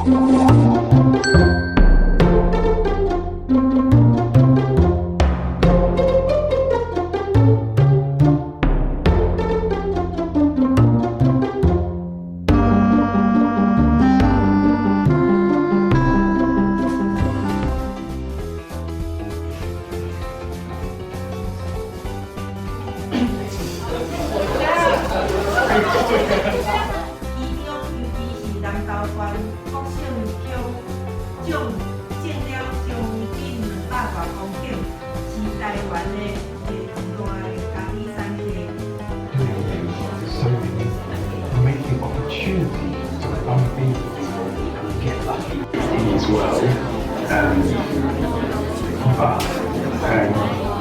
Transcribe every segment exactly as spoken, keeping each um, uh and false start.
其中尤其是南投縣福興鄉，種，種了將近兩百外公頃，是台灣的第二大的咖啡產地。Something, make the opportunity to bump into people and get lucky. As well, um, but, um,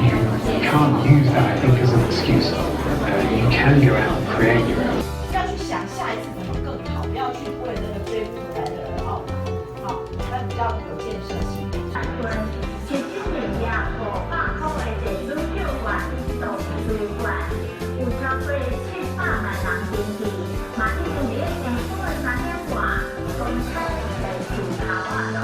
you can't use that, I think, as an excuse. Uh, you can go out and create your own. 要去想下一次怎么更好，不要去为那个追不回来的而懊恼。好，那比较有建设性。 有超過七百萬人登記，嘛已經佇咧前幾个三點半公開開始頭啊咯。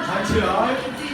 弹起来。